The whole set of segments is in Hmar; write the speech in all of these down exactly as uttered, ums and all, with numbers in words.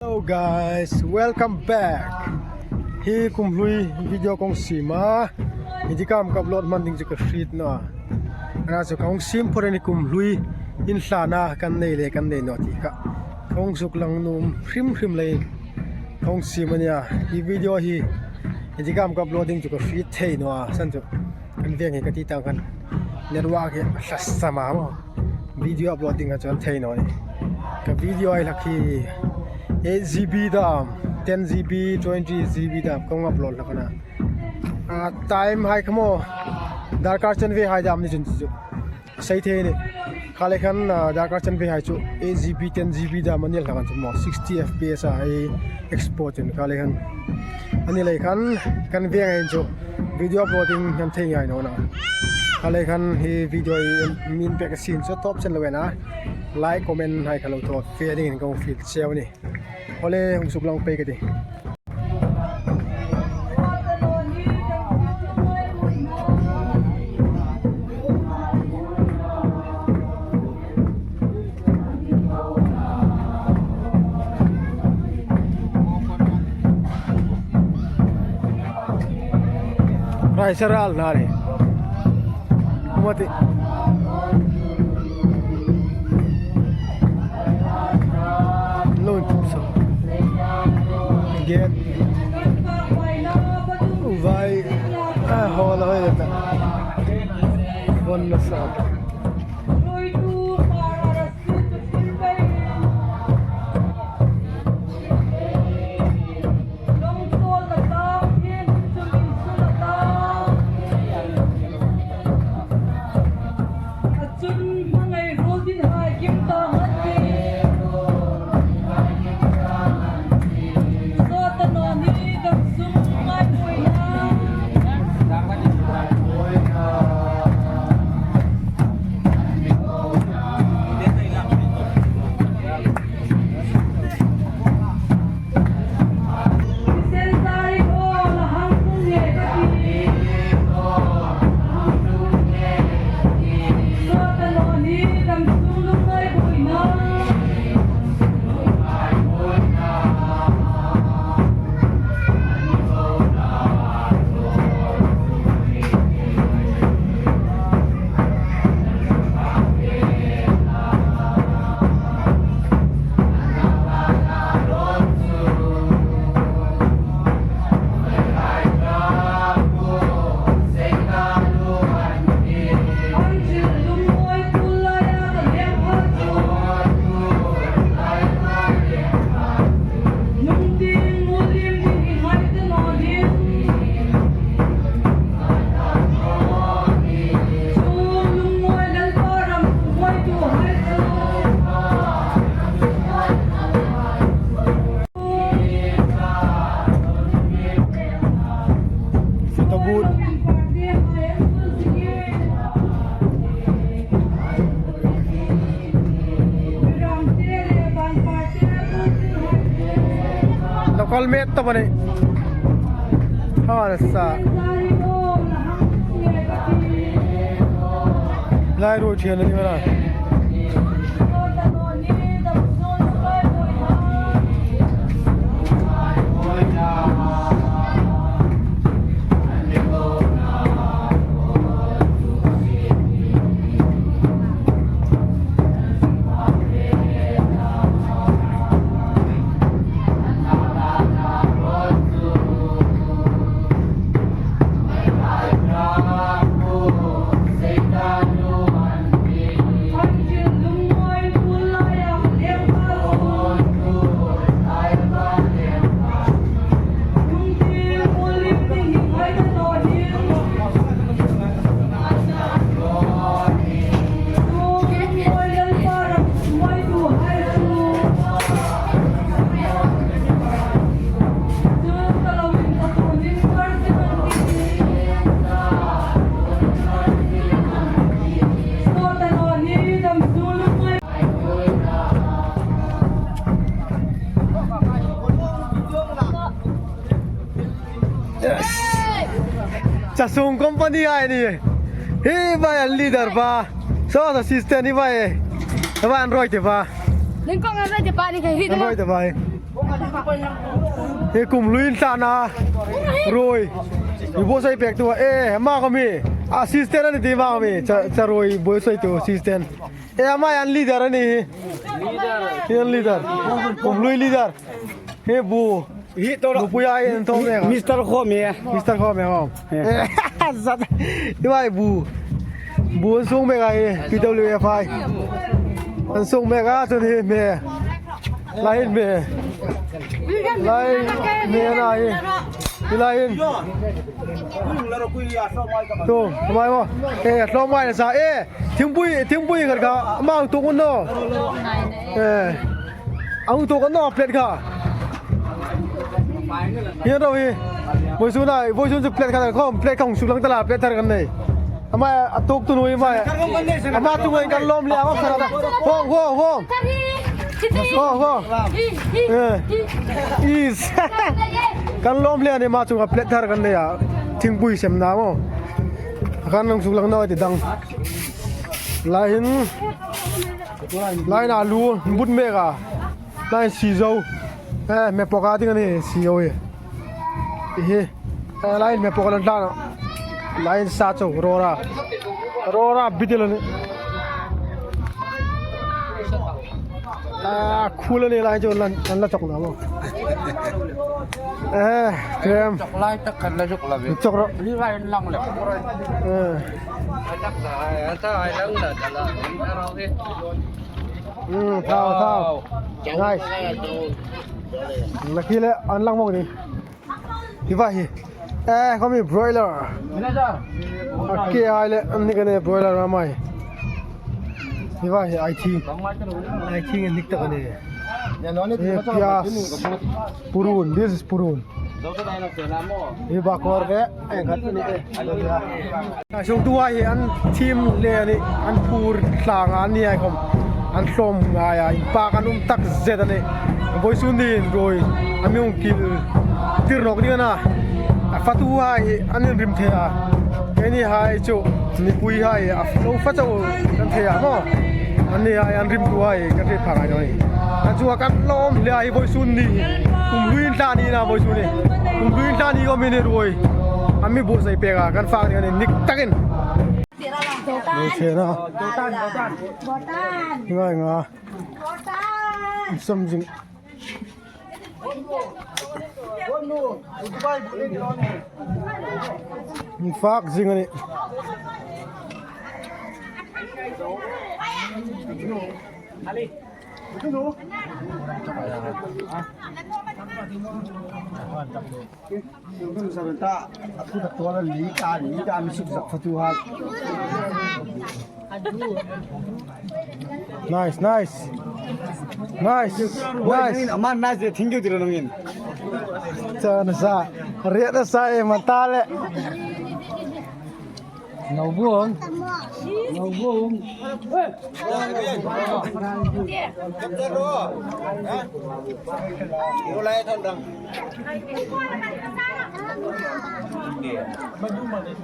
Hello guys, welcome back. Hi kum hlui video ka hung siem a. Hi di kam ka upload hman ding chu ka hriet naw a. Ana chu ka hung siem phawt a, hi kum hlui inhlana kan nei le kan nei naw ti kha ka hung suklang nuom hrim hrim leiin ka hung siem a nih a. Hi video hi, hi di kam ka upload ding chu ka hriet thei naw a. San chu kan veng hi ka ti tang khan network hi a hla sam a maw. Video upload ding kha chu an thei naw a nih. Ka video ei hlak hi eight G B dam, ten G B, twenty G B dam ka hung upload hlak a nih. A, time hai kha maw, darkar chanve hai dam ni chun chu sei thei a nih. Kha le khan, a, darkar chanve hai chu eight G B, ten G B dam a ni hlak an chu maw, sixty F P S a ei export chun kha le khan. A ni lei khan kan veng hin chu video upload ding kan thei ngai naw a. Kha le khan hi video hi min pek a sin chu top chen lo ena. Like, comment hai kha lo thaw fe dingin ka hung fiel cheu a nih. Aw le, hung suklang pei ka tih. Rai saral nari. Mati. Lo tup sa. Get. Vai. Ah, hola, hola. Bon na sa. Photo booth. Local mate to bane. Hawan sa. Lai ro thian ni wala. Yes. Chasung company ai ni. Hi vai an leader pa. So assistant hi vai. Hi vai an roi te pa. Ning kong an roi te pa ni ka hi. An roi te pa. Hi kum hlui inhlana ruoi. Mi buotsai pektu, eh, ama khawm hi assistant a ni ti, ama khawm hi. Cha, cha ruoi buotsaitu assistant. Eh, ama an leader a ni hi. Hi an leader. Kum hlui leader. Hi bu. Hi to. Nupuia an thaw mek a. Mister Khawm hi. Mister Khawm hi Khawm. Eh. Eh, zat. Hi vai bu. Bu an sung mek a hi. P W F I. An sung mek a, chun hi me. Lai hin me. Lai me na hi. Hi lai hin. Tu, mai mo. Eh, hlawm mai sa. Eh, thingpui, thingpui khat kha. Mau tu kun no. Eh. Ang tu kun no plate kha. Hi ro hi. Voisun a, voisun chu plate kha khawm, plate kha hung suklang ta la, plate thar kan nei. Ama a tuk tu nui mai. Ama tu ngai kan lawm le, ama sara. Hong, hong, hong. Hong, hong. Eh. Is. Kan lawm le ni, ama chunga plate thar kan nei a. Thingpui sem na mo. Kan hung suklang naw ti dang. Lai hin. Lai na lu, but mek a. Lai si zo. Eh, me pawka ding a ni, si zo hi. Hi. Eh, lai me pawka lan tlan. Lai sa zo, rora. Rora, bitil a ni. Ah, khul a ni lai zo lan, lan la chok na mo. Eh, krem. Chok lai tak kan la chok la ve. Chok ro. Li lai lang le. Eh. Ai tak sa, ai ta, ai lang la, ta la. Hmm, thau, thau. Nice. Lucky le, an lang mawk ni. Hi va hi. Eh, khawm hi broiler. A ke ai le, an ni ka ni broiler ma mai. Hi va hi, I think. I think an nik ta ka ni. Eh, pias. Purun, this is purun. Hi va kor ke, eh, khat ni ke. Chung tu ai an thim le ni, an phur thlang a ni ai khawm. An hlawm ngai a, inpak an um tak zet a ni. Voisun ni ruoi, a mi hung kil tir nawk ding a na. A fatu hai, an inrim thei a. Keini hai chu, nipui hai, a lo fa chau kan thei a maw. An ni hai, an rimtu hai, kan hriet pha ngai naw ni. An chu kan lawm le ai voisun ni. Kum hlui inhla ni na voisun ni. Kum hlui inhla ni khawm ni ruoi. A mi buotsai pek a, kan fak ding a ni nik takin. Lo che na. Ngai nga. Som zing. Fak zing a ni. Nice, nice. Nice, nice. Ama nice de, thank you tiro nangin. Chana sa, riet na sa e, matale. Nau buong. Nau buong.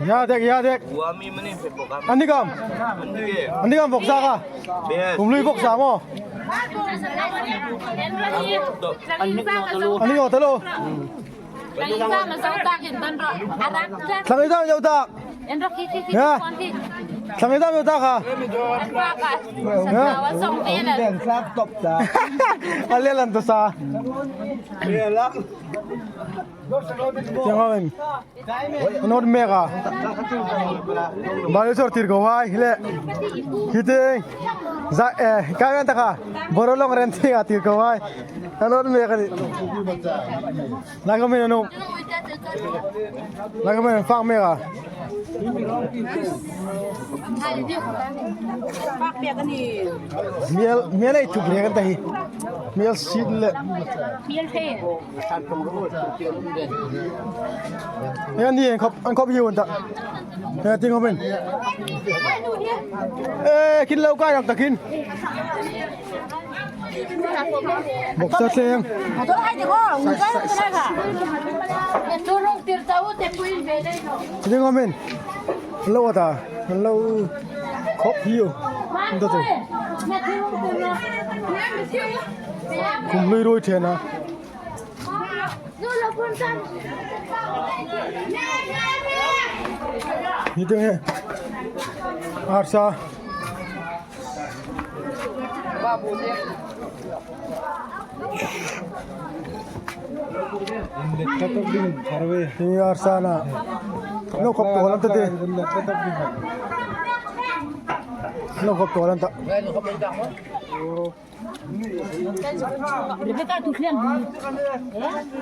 Ya dek, ya dek. Ani kam. Ani kam bok sa ka. Kum hlui bok sa maw. Ani kam talo. Thlang i dam zo tak. Ya. Thlang i dam zo tak ha. Ya. A le lan to sa. Tiang hawin. Not mega. Bari sor tir ko hai le. Hiti. Za, eh, kai an ta ka. Boro long ren ti ka tir ko hai. Not mega ni. Lai ka min no. Lai ka min fak mega. Mial, mial ei tu brek an ta hi. Mial sit le. Mial fe. An ni an khop, an khop hiu an ta. He ting hom in. Eh, kin lo kai ang ta kin. Bok sa thleng. Ting hom in. Lo ta. Lo. Khop hiu. An ta tu. Kum hlui ruoi thena. Ni ding he. Arsa. Ni arsa na. Lo khop to lan ta te. Lo khop to lan ta.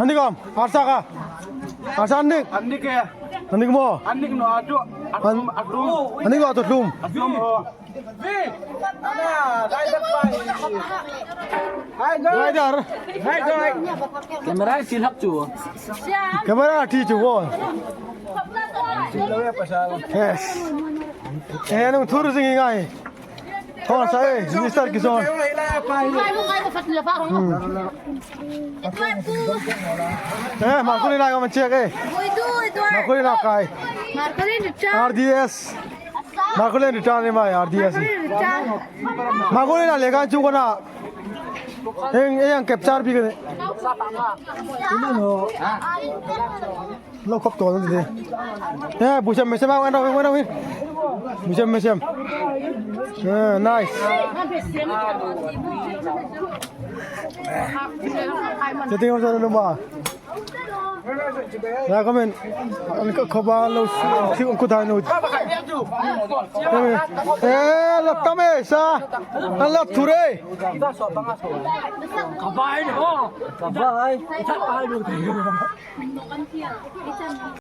An dik am, arsa ka. Arsa an dik. An dik e. An dik maw. An dik naw a tu. An, an dik naw a tu hlum. A hlum o. Rider. Camera si lak chu. Camera ti chu wo. Yes. Eh, nung thur zing ngai. Thon sa e, Mister Kizon. Hmm. Eh, Marcolina ka man check e. Marcolina kai. R D S. Marcolina return ni mai R D S. Marcolina le kan chu kona. Eng, eng capture bi kene. Lo khop to de. Eh, bu sem me sem, ah, wait, wait, wait, wait. Bu sem me sem. Eh, nice. Setting on sa number. Ya, come in. An ka khoba lo si, si ku dai no. Eh, lo tame sa. An lo thure. Bye. Bye.